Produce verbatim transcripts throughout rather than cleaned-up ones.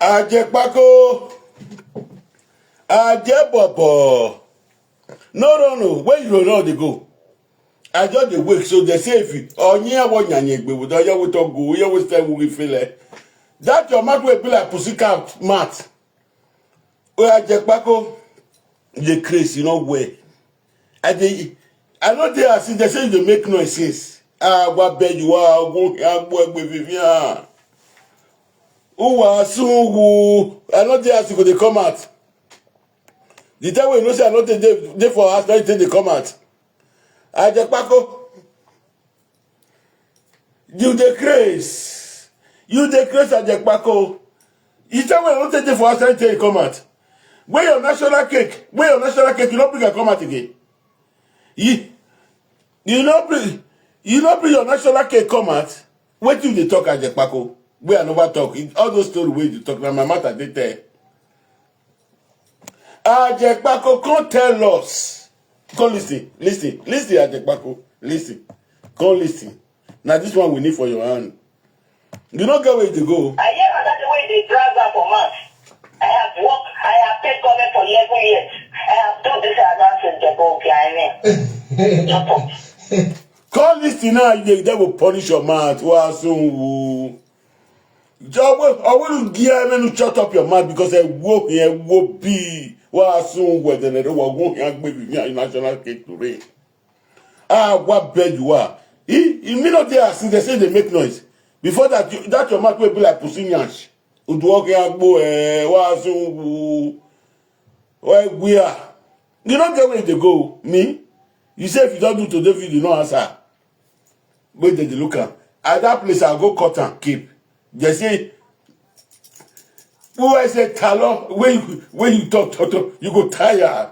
Ajekpako, Ajebobo. No, no, no. Where you run dey go? I just dey wake, so they say if you onye wo nyanye gbe wo do ye wo to go ye wo stay wo feel. That your mouth will be like pussycat mouth. Oh, Ajekpako, the craze, you know where. I dey, I know they are since they say they make noises. Ah, what bed you are, go here, go egbe vivia. Who are soon who? I know they are since they come out. The time when you know say I know they dey for house, now they come out. Ajekpako, you dey craze. You dey craze, Ajekpako. You tell me I don't take dey for house, now they come out. Where your national cake? Where your national cake? You no bring am come out again. You, you no bring, you no bring your national cake come out. Wetin you dey talk, Ajekpako? Wey I never talk. All those story wey you dey talk, na my mouth I dey tell. Ajekpako, come tell us. Come listen, listen, listen, Ajekpako, listen. Come listen. Na this one we need for your hand. You no get where you dey go. I hear another way they drag am for mouth. I have worked, I have paid government for eleven years. I have done this and that, and they go behind me. Shut up. Come listen now, you dey, they will punish your mouth. Wa sun wu. Jowo, I will give you shut up your mouth because I will, I will be. Wa sun wu, then I don't want to be national cake today. Ah, what bad you are. He, he may not dey as they say they make noise. Before that, you, that your mouth will be like pussy nyash. Uduoke agbo, eh, wa sun wu. Where we are. You don't get where they go. Me? You say if you don't do today video, you no answer. Where did they look at? At that place, I go cut and keep. They say, who I say, Talo, when you, when you talk, talk, talk, you go tired.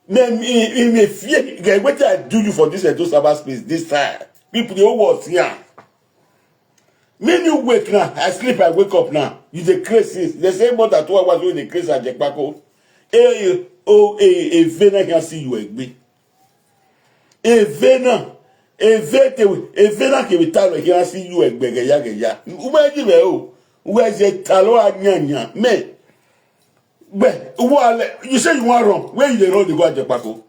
Me, me, me, me fear. Like, what I do you for this Edo Sabbath space this time? People, the whole world here. Me, you wake now. I sleep, I wake up now. You dey craze since. They say more than two hours when they craze at Jekpako. Eh, oh, eh, eh, Vena can see you, Egbe. Evena, Evete, Evena ke vitalo here see you egbegeya geya. Ume ji me o. Uwe je talo anyanya. Me. But what, you say you want run. Where you dey run, you go Ajekpako.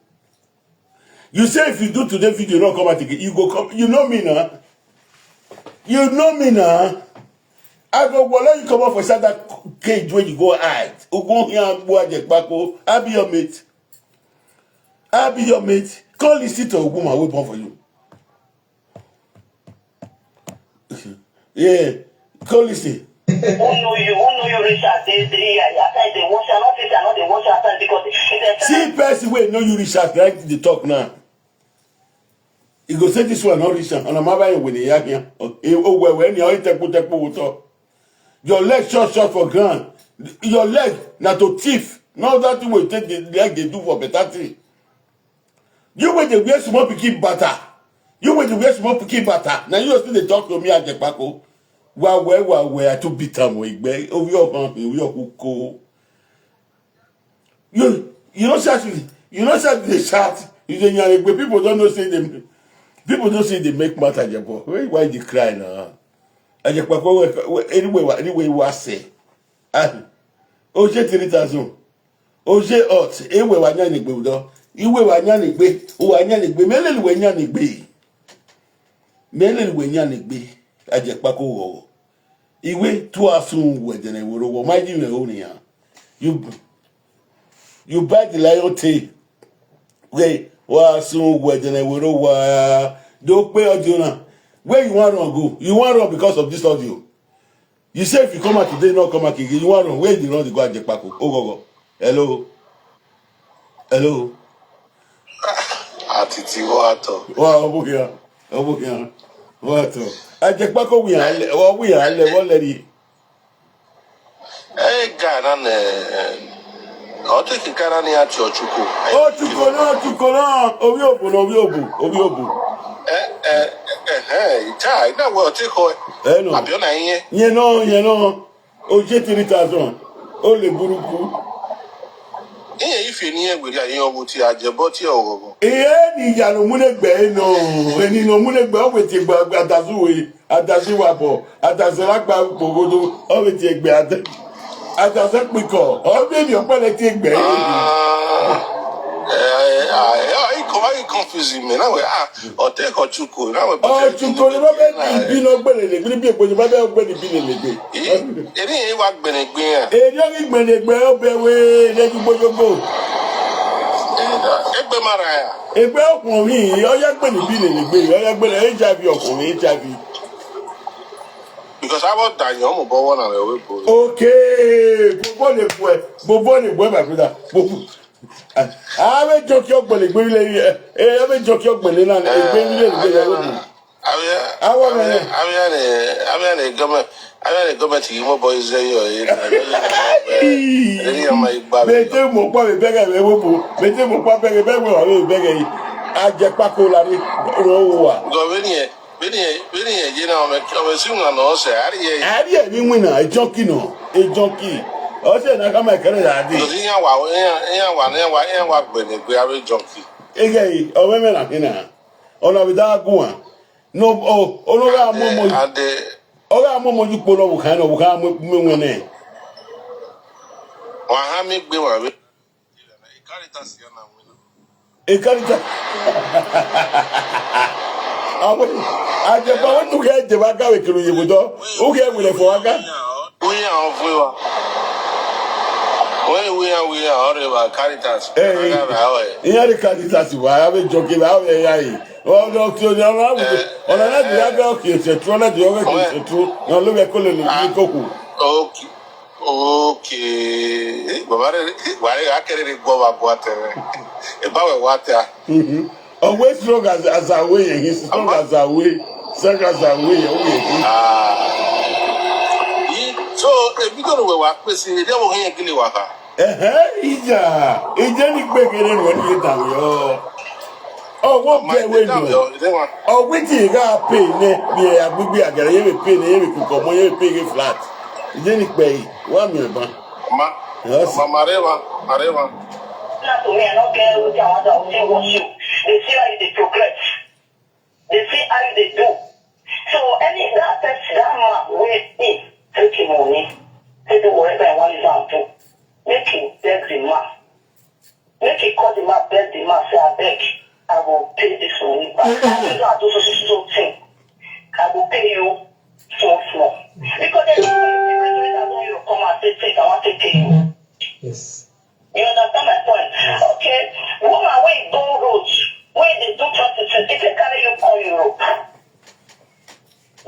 You say if you do today video, you no come out again. You go come. You know me now. You know me now. I go wala you come out for inside that cage where you go hide. You go here and go Ajekpako. I be your mate. I be your mate. Come listen to a woman wey born for you. Yeah, come listen. Who know you? Who know you, Richard? They, they, after they wash, I not fit, I not they wash after because it's a See person wey know you, Richard, like the talk now. You go say this one not Richard, and I'm having when they are here. Oh, well, when you are tepu tepu water. Your leg short short for ground. Your leg na to thief. Not that thing wey take the leg dey do for better thing. You wey dey wear small pikin bata. You wey dey wear small pikin bata. Na you still dey talk to me, Ajekpako. Wa we, wa we, I too beat am o, Igbe. Ovi okan, ovi okuko. You, you know say you, you know say they shout. You dey yarn Igbe. People don't know say they, people don't say they make matter, Ajekpako. Why, why you dey cry now? Ajekpako, anyway, anyway, what say? Ah, Oje three thousand. Oje hot. Ewe wa nyani gbe udo. Iwe wa nyani gbe. Uwa nyani gbe. Mele we nyani gbe. Mele we nyani gbe. Ajekpako wo. Iwe tu asun we dene woro wo. My ji me o ni ya. You, you buy the lion tail. We wa sun we dene woro wa. Do pe audio na. Where you wan run go? You wan run because of this audio. You say if you come out today, not come out again. You wan run. Where you run, you go Ajekpako. Ogogo. Hello. Hello. Atiti wato. Wa obukia. Obukia. Wato. Ajekpako we are le. Wa we are le. Wa le. Eh, Ghana ne. Ọ tị kikara na ya chi Ọchụko. Ọchụko na, Ọchụko na. Obi obu na, obi obu, obi obu. Eh, eh, eh, eh, chai, na we ọtị ko. Eh, no. Abịa na ihe. Nye no, nye no. Oje three thousand. O le buruku. Ihe ife n'ihe gwere ya ihe ọgwụ ti aje bọ ti ọgọgọ. Ihe ni ya no mune gbe no. Eni no mune gbe o we ti gba adazu we. Adazu wa bo. Adazu la gba gbogodo. O we ti gbe ada. Àjàsẹ́ pin kọ̀, ọ́ bèbí ọ̀pẹ́ lẹ ti gbẹ̀. Ah, eh, eh, ah, eh, ah, you con- why you confusing me? Now we ah, or take or chuku. Now we Ọ̀chùkò ni wọ́n bẹ ti bínú gbẹ̀lẹ̀lẹ̀ gbẹ̀lẹ̀ bí ègbò ni wọ́n bẹ gbẹ̀lẹ̀ bí lè lè gbé. Èyí ni ìwà gbẹ̀nẹ̀gbẹ̀ yẹn. Èdè ọ̀gí gbẹ̀lẹ̀gbẹ̀ ọ̀bẹ wé lẹ́jú gbójógbó. Egbe mara ya. Ẹgbẹ́ ọkùnrin yìí, ọ̀yá gbẹ̀lẹ̀ bí lè lè gbé, ọ̀yá gbẹ̀lẹ̀ H I V ọkùnrin H I V. Because I want that you almost born one and we go. Okay, gbogbo lè bu ẹ, gbogbo lè bu ẹ, my brother. Gbogbo. Abe jọkí ọgbẹ̀lẹ̀ gbé ilé yìí, ẹ, abe jọkí ọgbẹ̀lẹ̀ náà, ẹgbẹ́ ilé ìgbé yẹn lóde. Àwọn ọmọ yẹn. Abia ni abia ni gọọmenti abia ni gọọmenti yìí mọ bọ iṣẹ yọ yìí. Ẹni ọmọ ìgbà mi. Bẹ̀tẹ̀ mọ̀ pa mi bẹ́gẹ̀ bẹ́ẹ̀ wọ́n bò, bẹ̀tẹ̀ mọ̀ pa bẹ́gẹ̀ bẹ́ẹ̀ wọ́n bẹ̀gẹ̀ yìí. Ajẹ́pákó la ní rọ̀ wà. Gọọmenti yẹn bẹ́ẹ̀ni yẹn bẹ́ẹ̀ni yẹn yé náà ọmọ ọmọ ẹ̀sìn ńlá náà ọ̀sẹ̀ àríyẹ yìí. Àríyẹ mi win na, ejọ́kì náà, ejọ́kì. Ọ̀sẹ̀ náà ká máa kẹ́rẹ́ yàrá dé. Lọ́sí yẹn wà yẹn wà yẹn wà yẹn wà gbẹ̀nẹ̀gbẹ̀ abẹ́ jọ̀kì. Ege yi, ọ̀wẹ́ mẹ́rin àti nà. Ọ̀nà àbí dáa gùn wa. No, o, olórí àmọ́ mo, Adé ọ̀rẹ́ àmọ́ mo yí polo wò kàn náà, wò kàn mú mi wọn nẹ. Wàhán mi gbé wà wí. Ìkárìtà sí ọ̀nà àwọn ènìyàn. Ekarita. Awo, ajẹba wọn tún kẹ jẹba káwé kiri òyìnbó tọ, ó kẹ wulẹ̀ fọ wá ká. Wíyà wọn fún wa. Wọ́n yìí wíyà wíyà ọ̀rẹ́ wa Caritas. Ẹ ẹ. Ọ̀rẹ́ wa ọ̀ ẹ̀. Ìyá rẹ̀ Caritas wà á bẹ jọ kébé, á bẹ yá yìí. Ọ̀nà tí o ní ọ̀nà àwùjọ, ọ̀nà láti yá bẹ ọkì ẹsẹ̀ tó, láti yọ ọkì ẹsẹ̀ tó, náà ló bẹ kó lè lè ní kókò. Okay. Okay. Bàbá rẹ̀ wà á rẹ̀ akẹ́rẹ́ rẹ̀ gbọ́ wa gbọ́ àtẹ̀rẹ̀. Ẹ bá wẹ̀ wá tẹ̀ a. Always strong as as a way, he's strong as a way, strong as a way, oh yeah. Yìí so èmi tó lè wẹ̀ wá pèsè èdè àwọn èèyàn kí lè wà ká. Ẹ̀hẹ́, ìjà, ìjẹ́ ní gbẹ̀gẹ̀rẹ̀ rẹ̀ ní ìdàwọ̀ yọ. Ọwọ́ bẹ̀ wẹ̀ lọ. Ọwọ́ tí ìgá pè ní bí ẹ̀ agbègbè àgẹ̀rẹ̀ yẹn mi pè ní yẹn mi kúkọ̀ mọ́ yẹn mi pè ní flat. Ìjẹ́ ní pẹ̀ yìí, wà mí ẹ̀ bá. Ma, Yes. ma, mareva, mareva. Now to me, I don't care who they want to say what you. They see how you dey progress. They see how you dey do. So any that person, that man wey he take him money, take do whatever I want him to do. Make him beg the man. Make him call the man, beg the man, say, "I beg, I will pay this money back. I don't know, I do so, so, so thing. I will pay you small, small." Because they don't know the person that don you come and say, "Take, I want to pay you." Yes. You understand my point? Okay. Woman wey go road, wey dey do prostitute, if they carry you come Europe,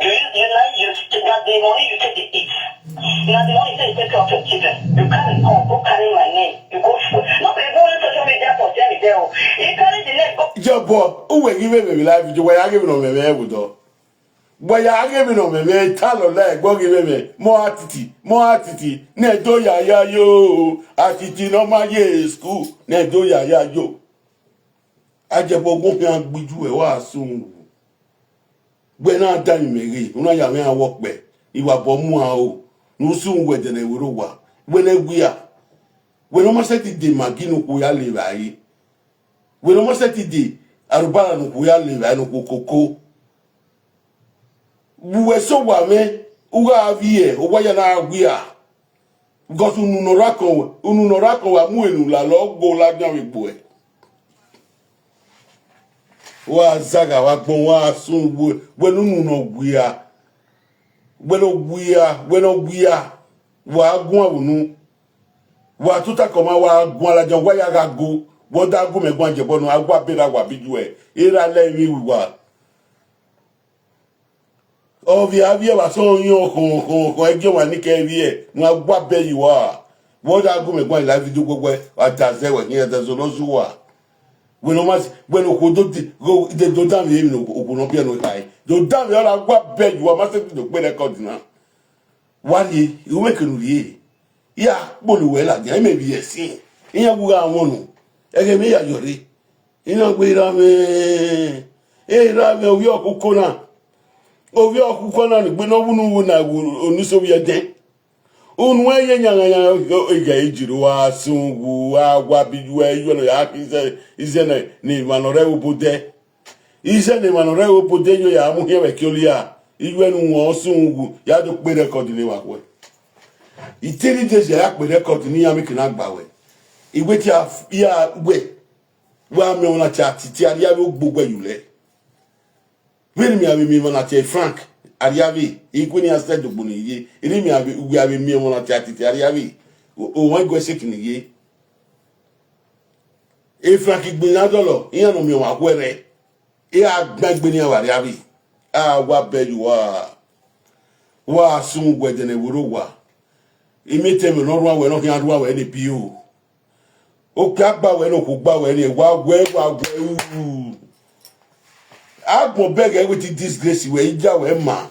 you you like you na the money you take dey eat. Na the money take take care of your children. You carry come, go carry my name. You go school. No be even only social media for there, there. You carry the name go Jọbọ, uwe give me me life, you were giving on me me ebudo. Were giving on me me talo le gbo give me more attitude, more attitude. Ne do ya ya yo, attitude no ma ye school. Ne do ya ya yo. Ajẹpọ gun fi an gbiju ẹ wá sun. Gbẹ náà dá mi mèrè, òun náà yà mí àwọ̀ pẹ̀, ìwà bọ̀ mú a o. Ní sùn wẹ̀ dẹ̀nẹ̀ ìwé ló wà. Wẹ́nẹ́ wíyà. Wẹ́nẹ́ ọmọ sẹ́tì dè màgí nu kò yá lè rà yé. Wẹ́nẹ́ ọmọ sẹ́tì dè àrùbára nu kò yá lè rà yé nu kò kókó. Buwẹ̀ sọ wà mẹ́, wúrà àbí ẹ̀, ó wáyà náà wíyà. Because unu nọra kan wẹ, unu nọra kan wẹ, amu enu la lọ go la gan mi gbo ẹ. Wa zaga wa gbọn wa sun wo, wẹnu nu nọ wia. Wẹnu wia, wẹnu wia. Wa gun awunu. Wa tuta kọma wa gun alajan wa ya ga go. Wọ́n dá gúnmẹ̀ gbọ́n àjẹbọ́nu, agbá bẹ́ẹ̀ la wà bí ju ẹ̀. Era lẹ́yìn mi wà. Ọvi avie wa sọ yin ọkàn ọkàn ọkàn ẹjẹ wa ní kẹrí ẹ wọn wá bẹ yìí wá. Wọ́n dá gómìnà gbọ́n ìlà fídíò gbogbo ẹ àtàzẹ wẹ̀ ní ẹ̀dá zọ lọ́sùn wà. Wẹ̀nà ọmọ sí wẹ̀nà òkú tó di ìdè tó dáhùn yé mi òkú náà bí ẹnu ìka yìí tó dáhùn yé ọ̀la wá bẹ yìí wá má sẹ́kì tó pé rẹ́kọ̀dì náà. Wá rí ìwé kìnnù rí yà gbólùwẹ̀ làjà ẹ̀ mẹ̀bi ẹ̀ sí ìyẹn wúra àwọn nù ẹ̀rẹ̀ mi yà yọ̀rí. Iná gbé ra mẹ́ ẹ̀ ra mẹ́ orí ọ̀kúkọ́ náà. Ovi ọkụkọ na gbena wunu wu na wu onuso ya de. Unu eye nyanga nyanga ega ejiri wa sun wu wa wa bi wa yo no ya ki ze ize na ni manore obodo. Ize ni manore obodo yo ya mu he we ki oli ya. Iwe nu wo sun wu ya do pe record ni wa kwe. Itiri days ya kpe record ni ya mi kina gbawe. Igwe ti a ya we. Wa mi ona cha titi ari ya we gbogbo yule. When mi abi mi ona che Frank ari ya we. Ikwe ni ase dogbo ni ye. Iri mi abi we abi mi ona cha titi ari ya we. O wan go sick ni ye. E Frank gbina dolo. Iya no mi wa kwere. E a gbagbe ni awari abi. A wa be you are. Wa sun gwede ne woro wa. Imi teme no ruwa we no ki ruwa we ni piu. O ka gba we no ku gba we ni wa we wa we u. Agbon bege with disgrace we ija we ma.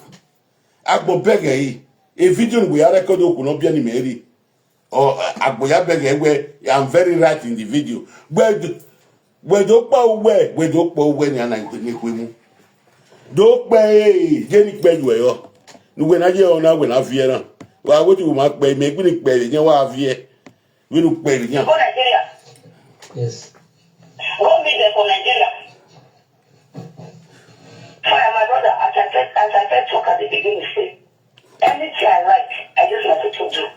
Agbon bege yi. E video we a record oku no bia ni meri. O agbo ya bege we, I'm very right in the video. We do we do pa we we do pa we ni ana ni kwe mu. Do pe e je ni pe ju e yo. Ni we na je ona we na vie na. Wa go ti wo ma pe me gbe ni pe je wa vie. We no pe ni. Go Nigeria. Yes. Go meet them for Nigeria. Fire my brother, as I said, as I said, talk at the beginning, say, anything I like, I use my foot to do.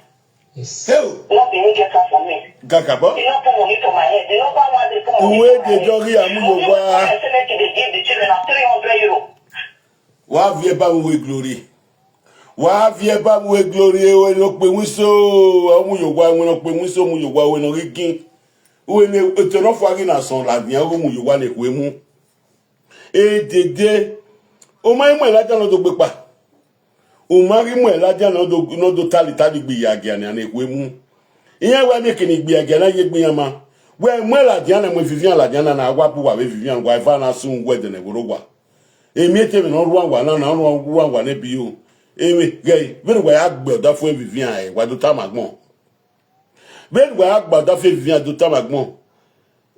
Yes. Hell, Not be me get am for me. Gagabo. You no put money for my head. You no buy one day put money Uwe for my de head. jori amu mo Money wa. wey I say make you dey give the children na three hundred euro. Wa vie ba mu we glory. Wa vie ba mu we glory e we no pe mu so. Amu yo wa we no pe mu so mu yo wa we no gigin. We ne eto no fo agi na son la dia o mu yo wa ne kwe mu. E dede. O ma mu la ja no do gbe pa. O ma ri mu la ja no do no do tali tali gbe ya gi ani ani kwe mu. Iye wa mi kini gbe ya gi ani ye gbe ya ma. We mu la ja na mu Vivian la ja na na wa bu wa we Vivian wa fa na sun we de ne woro wa. Emi ete mi no ruwa wa na na ruwa ruwa wa ne bi o. Emi ge we wa ya gbe oda fo Vivian e wa do ta ma gbon. Bẹ́ẹ̀ni wàá gbàdá fẹ́ Vivian tó tá màá gbọ́n.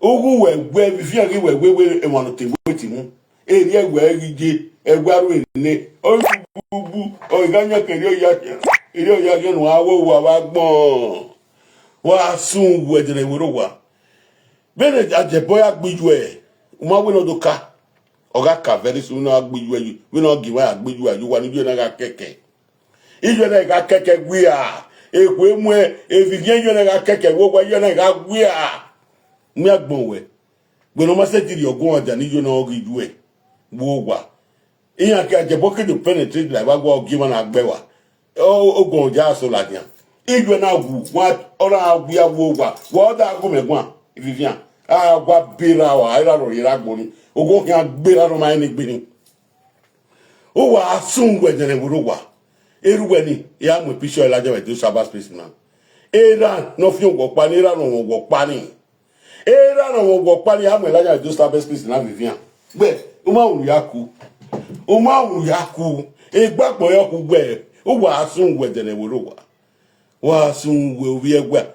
Ogun wẹ̀ wẹ̀ Vivian rí wẹ̀ wéwé ẹ̀wọ̀n ló tẹ̀ wé tì mú. Èrè ẹ̀wẹ̀ rí jẹ ẹ̀wẹ̀ aró èlé. Ó ń gbúgbú ọ̀gá yẹn kẹ̀lé ọ̀yà èrè ọ̀yà yẹn nù awọ́ wà wá gbọ́n. Wà á sún wẹ̀ jẹ̀rẹ̀ ìwòrò wà. Bẹ́ẹ̀ni àjẹbọ́ yà gbìyù ẹ̀ wọ́n á wé lọ́dọ̀ ká. Ọ̀gá kà very soon náà gbìyù ẹ̀ yìí wọ́n náà gì wọ́n yà gbìyù ẹ̀ yìí wà níjọ́ náà kẹ̀kẹ́. Ijọ na ga keke gwia. Ekwe mwe evigie ijọ na ga keke wo gwa ijọ na ga gwia. Mi agbon we. Gbe no ma se tiri ogun aja ni ijọ na ogi ju e. Wo gwa. Iya ke aje boke do penetrate la wa gwa ogi ma na gbe wa. O ogun oja so la dia. Ijọ na gu wa ora gwia wo gwa. Wa oda agu me gwa. Vivian. A gwa bira wa ira ro ira gbo ni. Ogun ki a gbera ro ma eni gbe ni. Uwa asun gwedere wuru wa. Eru weni ya mwe pisho elaja we do sabas peace na. Era no fi wo pa ni era no wo pa ni. Era no wo pa ni amwe elaja we do sabas peace na Vivian. Gbe uma unu ya ku. Uma unu ya ku. Egba po yo ku gbe. Uwa asun gwedere wuru wa. Wa asun we wi egba.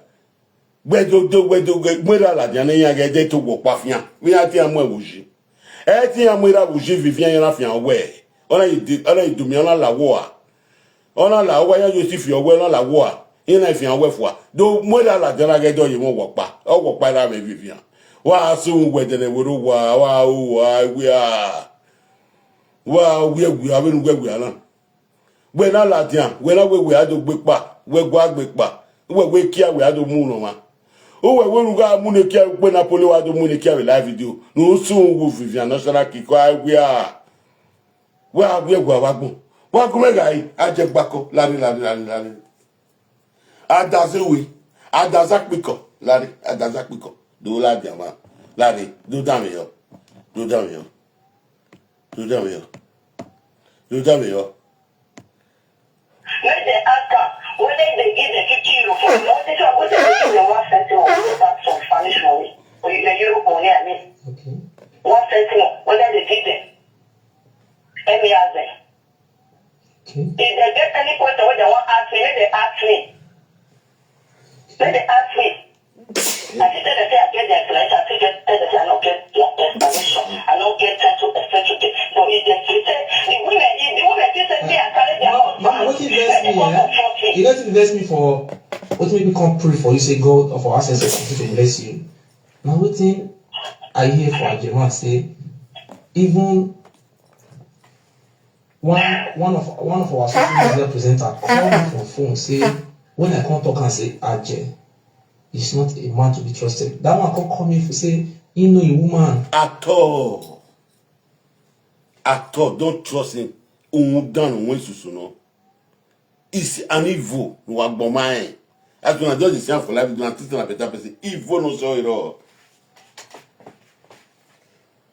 Gbedo do gbedo gbe mwe ra la dia ne ya ge de to wo pa fian. Mi ati amwe wuji. E ti amwe ra wuji Vivian ya na fian we. Ona idi ona idu mi ona la wo a. Ona la wo ya yo si fi owe ona la wo a. Ina fian we fua. Do mwe ra la dia na ge do ye mo wo pa. O wo pa ra me Vivian. Wa asu we de ne woro wa wa o wa wi a. Wa wi wi a we nu we wi a na. We na ladian we na we we ado gbe pa we gwa gbe pa we we kia we ado mu no ma. O we we ruga mu ne kia we na pole wa do mu ne kia we live video no so wo Vivian national kiko ai we a. We a we gwa wa gbon wa gbon me gai aje gbako lari lari lari lari. Adaze we adaza piko lari adaza piko do ladian ma lari do da me yo do da me yo. Do that well. Do that well. Make dem ask am whether im dey give dem fifty euro for the money wey dem dey give dem one cent or one back some Spanish money or the Europe money I mean. Okay. One cent more whether im dey give dem. Let me ask dem. Okay. If dem get any question wey dem wan ask me, make dem ask me. Make dem ask me. I fit tell dem say I get their information, I fit get tell dem say I no get their explanation, I no get time to explain to them. But if dem feel say the women, if the women feel say me I carry their Mama, husband, mama, wetin vex make me, dem come eh? confront me. E get wetin vex me for wetin make me come pray for you say God or for ancestors continue to bless you. Na wetin I hear for Ajeman say even one one of one of our social media presenter call me for phone say When I come talk and say Aje is not a man to be trusted, that one come call me for say he know a woman. At all. At all, don't trust him. Undan when susuno. It's an evil. No agboma. As una just dey see am for life, una think na better person. Evil no so at all.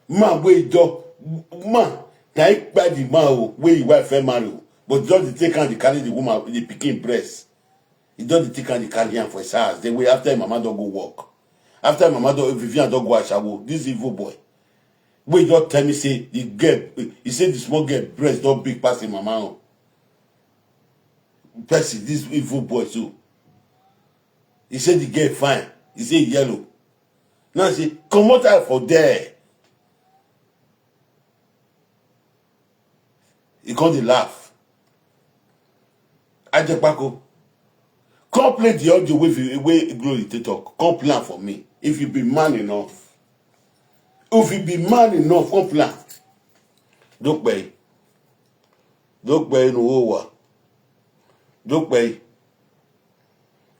Man wey don man na him kpai the man o wey him wife first marry o, but just dey take am dey carry the woman, the pikin breast. He just dey take am dey carry am for his house. Then wey after him mama don go work, after him mama don Vivian don go ashawo, this evil boy wey just tell me say the girl, he say the small girl breast don big pass him mama own. Person, this evil boy so, he say the girl fine, he say yellow. Now say comot eye for there. He come dey laugh. Ajepako, come play the audio wey Glory take talk. Come play am for me. If you be man enough, if you be man enough, come play am. Dópẹ́, dópẹ́ inú owó wa, dópẹ́,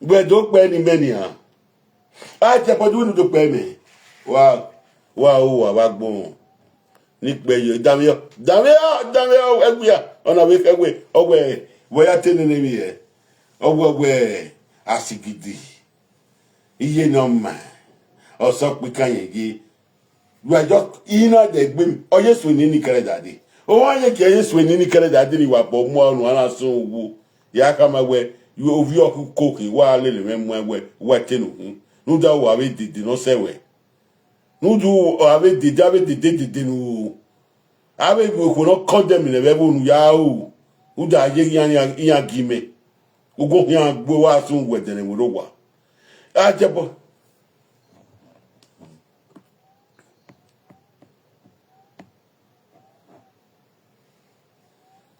gbẹ dópẹ́ ni mẹ́ni à. Ajepako, dúró dópẹ́ mi. Wa, wa o wa wa gbọ́n. Nípẹ́ yọ, dàmíyọ, dàmíyọ, dàmíyọ, ẹgbẹ́ ya, ọ̀nà wíkẹ́ wẹ̀, ọwẹ́, wẹ́yà tẹ́ nínú mi yẹ. Ọwọ́ wẹ̀, asigidi. Iye náà mà. Ọ̀sán pínká yẹn yé. You are just, you know, the gbim. Oye swe nini kere dadi. O wa ye ke ye swe nini kere dadi ni wa bo mo anu ana sun wu. Ya kama we, you ovi oku koki wa lele me mo we, wa tenu hu. Nu da wa we didi no se we. Nu du wa we didi, a we didi didi nu. A we we ko no condemn ne we bo nu ya o. U da ye yan yan yan gime. Ugo yan gbo wa sun we dene wo lo wa. Ajepako.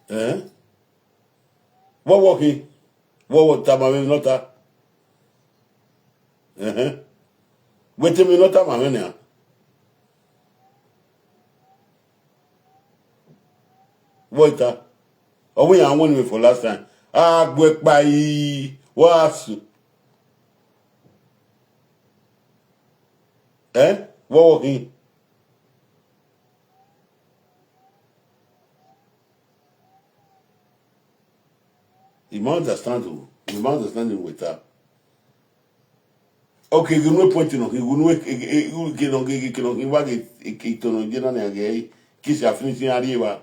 Eh? What working? What work? Tama me nota. Eh? Wait me nota, mama ne. What? Oh, we are one way for last time. Ah, gwe pa yi. What? Eh? What working? You might understand o. You might understand him with her. Okay, you know point no. You know ke no ke ke no ke wa ke ke to no je na ne ke kisi a finishing arriba.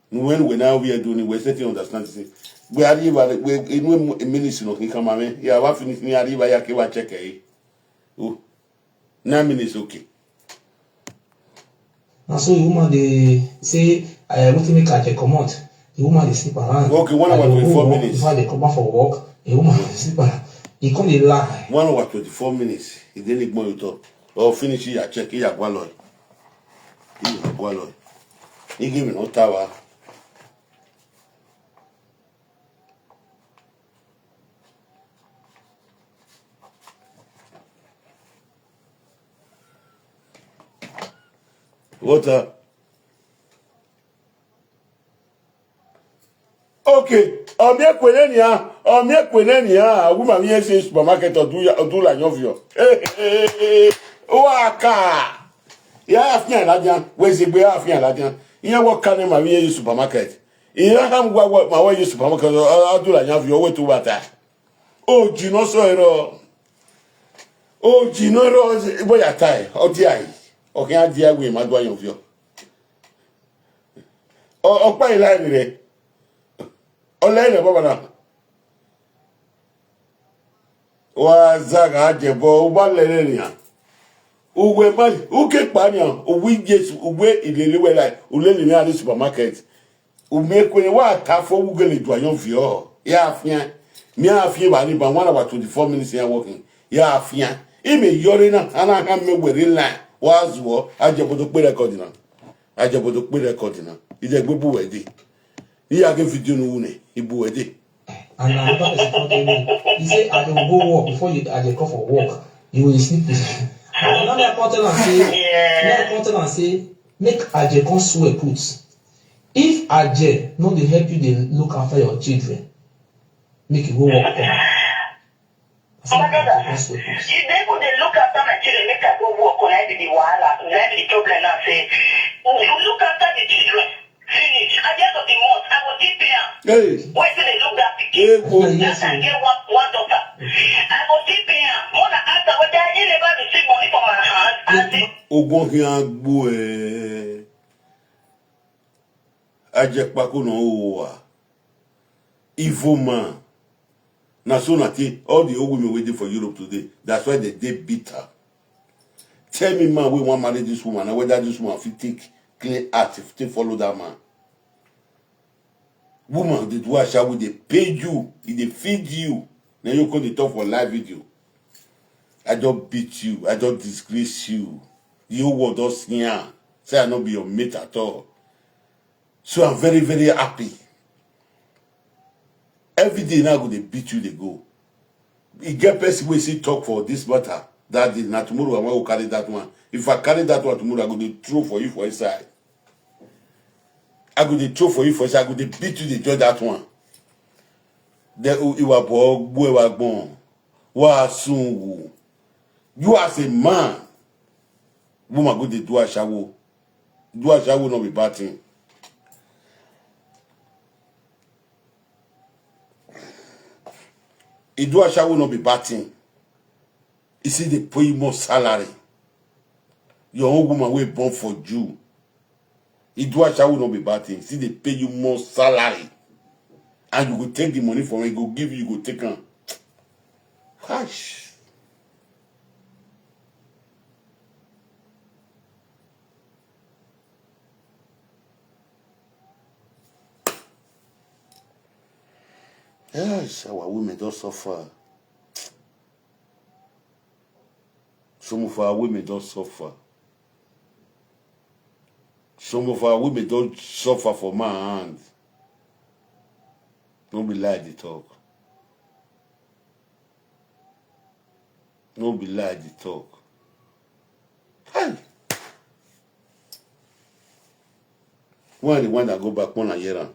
When we now we are doing, we setting understand this. We are arriba, we in ministry no he come amen. Yeah, wa finishing arriba ya ke wa check eh. Oh. Nine minutes, okay. Na so the woman dey say, eh, wetin make I dey comot. The woman dey sleep around. Okay, one hour, twenty-four minutes. Before I dey comot for work, the woman dey sleep around. He come dey lie. One hour, twenty-four minutes. He dey need more you talk. Or finish it, I check it, I go along. He go along. He give me no tower. Water. Okay. Omi ekwenenia. Omi ekwenenia. Woman, we say supermarket or do ya, or do la nyovio. Hey, hey, hey. Waka. Ya afia la dia. Wezi gbe afia la dia. Iya wo kane ma we supermarket. Iya ham wa wa ma we supermarket. Adu la nyovio we tu bata. O jino so ero. O jino ero, boya tai. O di ai. O ke adi ai we ma do nyovio. O pa ila ni re. O le ne baba na. Wa zaga Ajepako, u ba lele ni a. Uwe mali, uke pa ni a. Uwe Jesu, uwe ilele we lai. Ulele ni a ni supermarket. Ume kwe wa ta fo ugele dwa yon vio. Ya afia. Mi afia ba ni ba one hour twenty-four minutes ya working. Ya afia. Ime yore na, ana ha me were la. Wa zuo, Ajepako to pe record na. Ajepako to pe record na. Ide gbe bu we de. Iya ke video no une. Ibu we de. And another person come tell me, he say, "I dey go work before you, I dey come for work. You will sleep." And another come tell am say, another come tell am say, "Make Aje come swear put. If Aje no dey help you dey look after your children, Make you go work come. My brother, if they go dey look after my children, make I go work, na be the wahala, na be the problem now. Say, you look after the children, finish. At the end of the month, I go keep pay am. Hey. Wait till they look that pikin. Hey, go. That I get one, one daughter. I go keep pay am. More than after what I never receive money from my hand. As in, Ogun hin agbo eh. Ajekpako na owa. Evil man. Na so na take all the old women wey dey for Europe today. That's why they dey bitter. Tell me man wey wan marry this woman, na whether this woman fit take clean heart, if take follow that man. Woman dey do ashawo, dey pay you, e dey feed you. Na you come dey talk for live video. I don beat you, I don disgrace you. The whole world don see am. Say I no be your mate at all. So I'm very, very happy. Every day now I go dey beat you dey go. E get person wey still talk for this matter that day. Na tomorrow I wan go carry that one. If I carry that one tomorrow, I go dey throw for you for inside. I go dey throw for you for inside. I go dey beat you dey join that one. Then iwa bo gbo iwa gbon. Wa sungu. You as a man, woman go dey do ashawo. Do ashawo no be bad thing. E do ashawo no be bad thing. E still dey pay you more salary. Your own woman wey born for you. E do ashawo no be bad thing. E still dey pay you more salary. And you go take the money from her, e go give you, you go take am. Gosh. Yes, our women don suffer. Some of our women don suffer. Some of our women don suffer for man hand. No be lie dey talk. No be lie dey talk. Hey! When I dey wind am go back, when I hear am.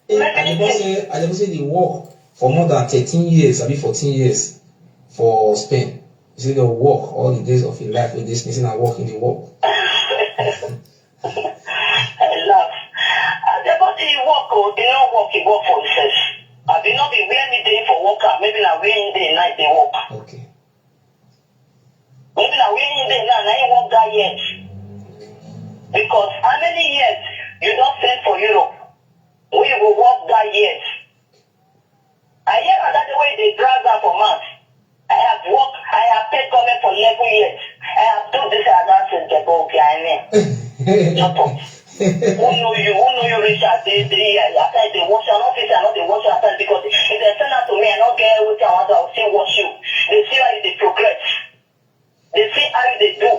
Ajebose Ajebose dey work for more than thirteen years abi fourteen years for Spain. He say dey work all the days of him life wey dey Spain, say na work he dey work. I laugh. Ajebose, he work o, he no work, he work for himself. Abi no be where me dey for work am, maybe na where he dey now he dey work. Okay. Maybe na where he dey now, na he work that year. Because how many years you don spend for Europe? Wey you go work that year? I hear am that day wey you dey drag am for mouth. I have work, I have paid government for eleven years. I have done this and that since the boy okay, I mean. Shut up. Who know you? Who know you reach at the the year? After they wash, I don't think I know they wash after because if they send out to me, I don't get what I want, I'll still watch you. They see how you dey progress. They see how you dey do.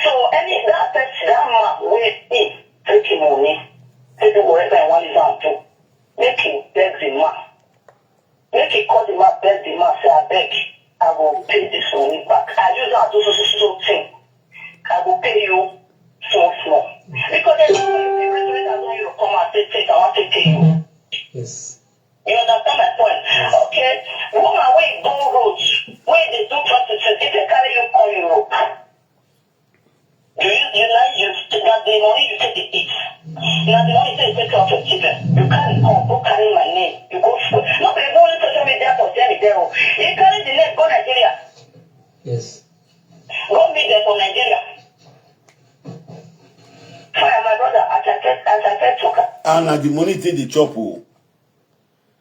So any that person, that man wey he take him money, he do whatever he want him to do. Make him beg the man. Make him call the man, beg the man, say, "I beg, I will pay this money back. I use am do so so so so thing. I will pay you small small." Because they don't know if the president has you come and say, "Take, I want to pay you." Yes. You understand my point? Okay, woman wey go road, wey dey do prostitute, if they carry you come Europe, do you you like you na the money you take dey eat? Na the money take take care of your children. You carry come, go carry my name, you go full. No be only social media for Jenny there o. You carry the name go Nigeria. Yes. Go meet them for Nigeria. Fire, my brother, as I said, as I said, talk. And na the money take dey chop o.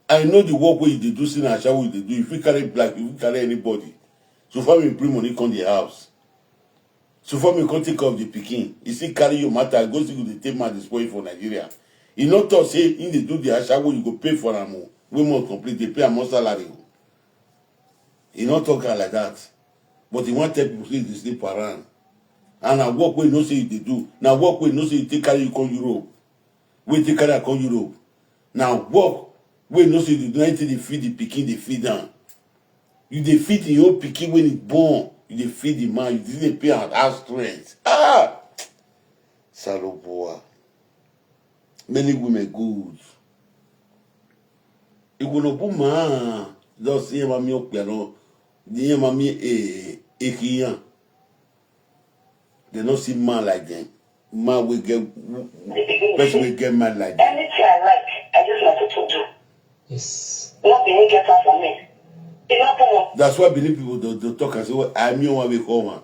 I know the work wey you dey do, see na ashawo you dey do. You fit carry black, you fit carry anybody. So far me bring money come the house. So far me come take care of the pikin. You still carry your matter, go still go dey take man dey spoil for Nigeria. You no talk say him dey do the ashawo, you go pay for am o. Wey month complete, dey pay am month salary o. You no talk am like that. But you wan tell people say you dey sleep around. And na work wey you know say you dey do. Na work wey you know say you take carry you come Europe. Wey take carry am come Europe. Na work wey you know say you dey do, na you take dey feed the pikin, dey feed am. You dey feed your own pikin when e born. You dey feed the man. You dey pay am house rent. Ah! Saloboa. Many women good. Igbo no bu ma just hear mami okpia no. Hear mami eh ekiyan. They no see man like them. Man we get person we get man like them. Anything I like, I just like to do. Yes. Not be get out for me. It's not for me. That's why Benin people don't, don't talk and say, well, I'm your one we call one.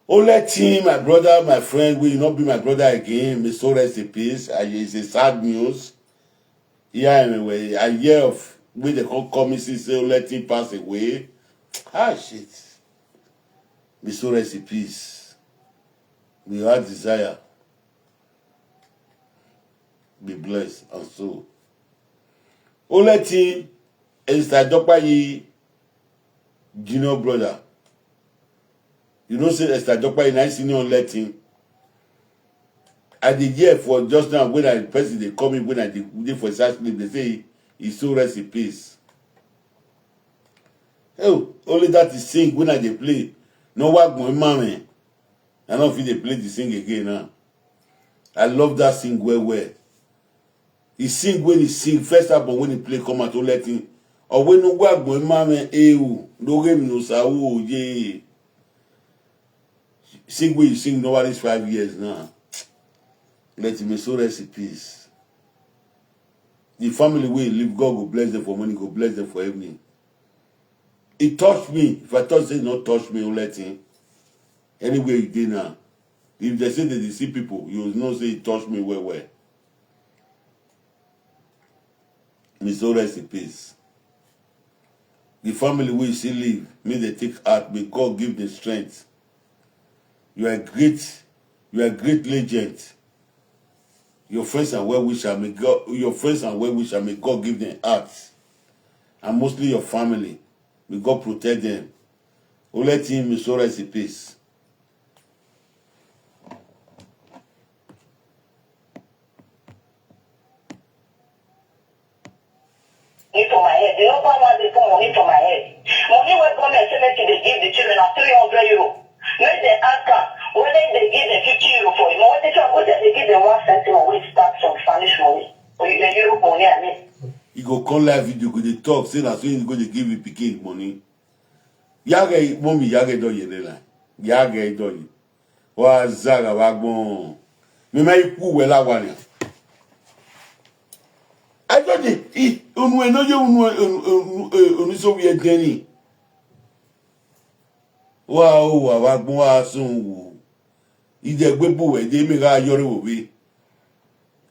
Only thing, my brother, my friend, will not be my brother again. May soul rest in peace. I, it's a sad news. Yeah, anyway, I hear of when they call come see say let him pass away. Ah shit. May soul rest in peace. We heart desire. Be blessed and so. Only thing is that Dokpayi junior brother. You know say Esther Dokpayi na senior letting. I dey hear for just now when I person dey call me when I dey dey for inside sleep, they say he so rest in peace. Oh, only that is sing when I dey play. No work my man. I don't feel they play the sing again now. I love that sing well well. He sing when he sing first album when he play come out to let him. Or when no work my man eh oh, no game no sa oh yeah. Sing wey you sing nowadays five years now. Let him so rest in peace. The family wey live, God go bless them for morning, go bless them for evening. It touched me. If I touch say not touch me, let him. Anywhere you dey now, if they say that they see people, you know say it touched me well well. May soul rest in peace. The family wey you see live, may they take heart, may God give them strength. You are a great, you are a great legend. Your friends and well wisher, may God, your friends and well wisher, may God give them heart. And mostly your family, may God protect them. Only thing may soul rest in peace. Money for my head. The number one dey put money for my head. Money wey government say make you dey give the children na three hundred euro. Make dem ask am whether if dem give dem fifty euro for him, wetin try go there dey give dem one cent wey start from Spanish money. Or you dey Europe money, I mean. You go come live video, go dey talk, say na so you go dey give your pikin money. Yage, mommy, yage don yere la. Yage don yi. Wa zaga wa gbon. Mi ma iku we la wa ni. I just dey, unu eno ye unu, unu, unu, eh, unu so we deni. Wa o, wa, wa gbon, wa sun wo. Ide gbe bu we de mi ga yore wo we.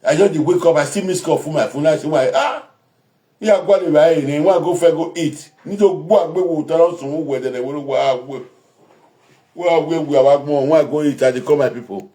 I just dey wake up, I see miss call for my phone. I say, why? Ah, yeah, go to the right, and when I go for go eat. Need to go and go tell us some weather. They will go, go, go, go, go, go, go, go eat. I dey call my people.